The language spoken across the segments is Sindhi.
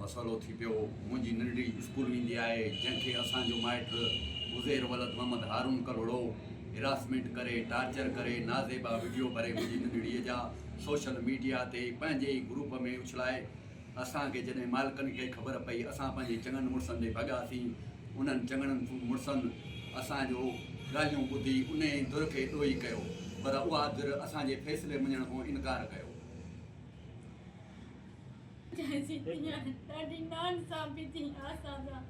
مسئلو ٿي پيو. منهنجي ننڍڙي اسڪول ويندي آهي، جنهن کي اسان جو مائٽ عزير ولد محمد هارون ڪلهوڙو هراسمينٽ ڪري، ٽارچر ڪري، نازيبا وڊيو ڀري منهنجي ننڍڙيء جا سوشل ميڊيا تي پنهنجي ئي گروپ ۾ اڇلائي اسان کي جڏهن مالڪن کي خبر پئي اسان پنهنجي چڱن مڙسن ڏي ڀڳاسين، انهن چڱن مڙسن اسان جو ڳالهيون ٻڌي انهي ڌر کي ڏوهي ڪيو پر اها ڌر اسان جي فيصلي مڃڻ کان انڪار ڪيو. ڏاڍي ناانصافي ٿي اسان سان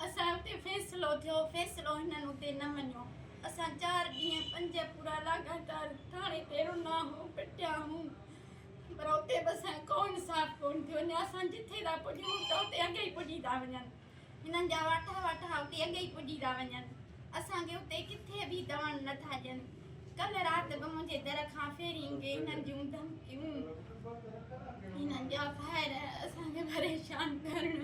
اسان اتي فيصلو ٿيو فيصلو هنن اتي نه مڃيو اسان چار ڏينهن پنج پورا لاڳاتار ٿاڻي تي رنا هون پٽيا هون پر اتي به اسان ڪو انصاف ڪون ٿيو اڃا اسان جٿي ٿا پڄون ته اتي اڳي ئي پڄي ٿا وڃن هنن جا واٺا واٺا اتي اڳي ئي پڄي ٿا وڃن. اسان کي اتي ڪٿي به دئڻ نه ٿا ڏين. ڪلهه رات به منهنجي در کان ڦيرينگي هنن جون ڌمڪيون، هنن جا فائر اسان کي پريشان ڪرڻ،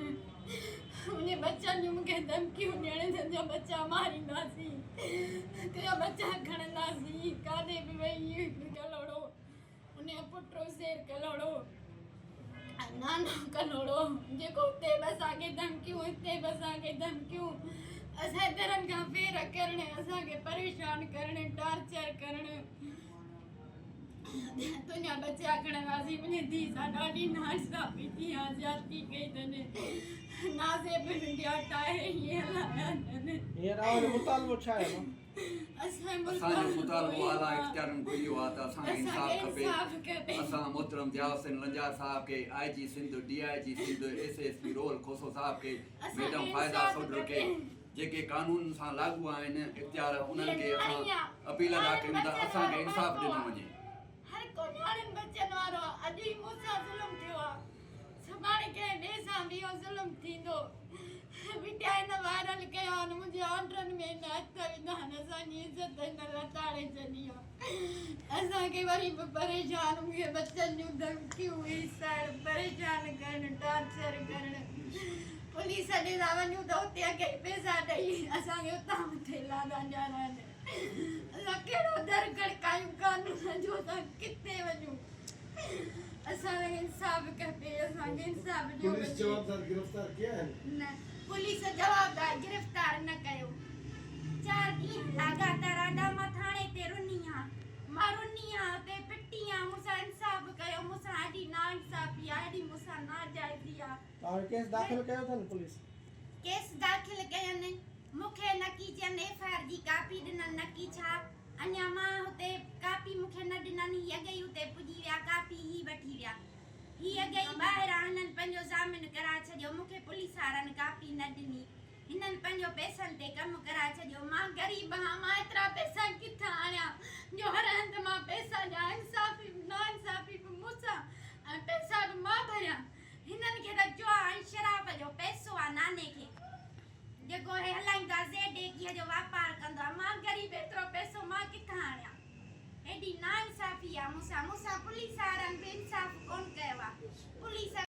منهنجي ٻچن جون مون کي ڌمڪيون ڏيڻ، تنهنجا ٻچا مارينداسين، تنهنجا ٻچا کڻنداسين، ڪاڏي به وئي ڪلهوڙو. ان جو پٽ عزير ڪلهوڙو ۽ نانو ڪلهوڙو جيڪو اتي به اسان کي ڌمڪيون هتي به اسان کي ڌمڪيون اسان جي درن کان ڦير ڪرڻ اسان کي پريشان ڪرڻ ٽارچر ڪرڻ تنهنجا ٻچا کڻنداسين منهنجي ڌيء سان ڏاڍي ناانصافي ٿي آ زيادتي ڪئي اٿن نازي به منهنجا ٽاهي هيئن هلايا اٿن. هينئر اوهان جو مطالبو ڇا آهي؟ اسان جو مطالبو اعليٰ اختيارين کان اهو آهي ته اسان کي انصاف کپي. اسان محترم ضياء حسين لنجار صاحب کي، I G Sindh, D I G Sindh, S S P Rohal Khoso صاحب کي، ميڊم فائزه سوڍر کي جيڪي قانون سان لاڳو آهن اختيار انهن کي اسان اپيل ٿا ڪيون ته اسان کي انصاف ڏنو وڃي. هر ڪو نياڻين ٻچن وارو آ اڄ ئي مون سان ظلم ٿيو آ سڀاڻي ڪنهن ٻئي سان به اهو ظلم ٿيندو. وڊيا هن وائرل ڪيا آهن منهنجي آنڊرن ۾ هن هٿ وڌا آهن اسان جي عزت هن لتاڙي ڇڏي آهي اسان کي وري به پريشان مون کي ٻچن جون ڌمڪيون هيسائڻ پريشان ڪرڻ ٽارچر ڪرڻ پوليس ڏي ٿا وڃون ته اتي اڳي ئي پئسا ڏئي اسان کي اتان به ٿيلها ٿا ڏيارائن اسان ڪهڙو در کڙڪايون قانون جو اسان ڪٿي وڃون اسان کي انصاف کپي اسان کي انصاف ڏيو پوليس وڃي. جوابدار گرفتار ڪيا آهن؟ نه پوليس جوابدار گرفتار نه ڪيو. چار ڏينهن لاڳاتار ادا مان ٿاڻي تي رني هان مان رني هان اتي پٽي هان مون سان انصاف ڪيو مون سان ايڏي ناانصافي آ ايڏي مون سان ناجائزي آ. توهان ڪيس داخل ڪيو اٿن پوليس؟ ڪيس داخل ڪين مون کي نڪي چين ايف I R جي ڪاپي ڏنن نڪي ڇا. اڃا مان هتي ڪاپي مون کي نه ڏنن، هي اڳي ئي اتي پڄي ويا، ڪاپي هي وٺي ويا. هي اڳي ئي ٻاهران هنن پنهنجو ضامن ڪرائي ڇڏيو، مون کي پوليس وارن ڪاپي نه ڏني. هنن پنهنجو پئسن تي ڪم ڪرائي ڇڏيو. مان غريب هان، مان ايترا پئسا ڪٿان آڻيان جو هر هنڌ مان پئسا ڏيان. انصافي به ناانصافي به مون سان ۽ پئسا به مان ڀريان. هنن کي ته جوا ۽ شراب جو پئسو آ ناني کي. جيڪو هي هلائيندو آ زيڊ ايڪيهه جو واپار ڪندو آ مان غريب ايترو پئسو مان ڪٿان آڻيان ايڏي ناانصافي آ مون سان مون سان پوليس وارن به انصاف ڪون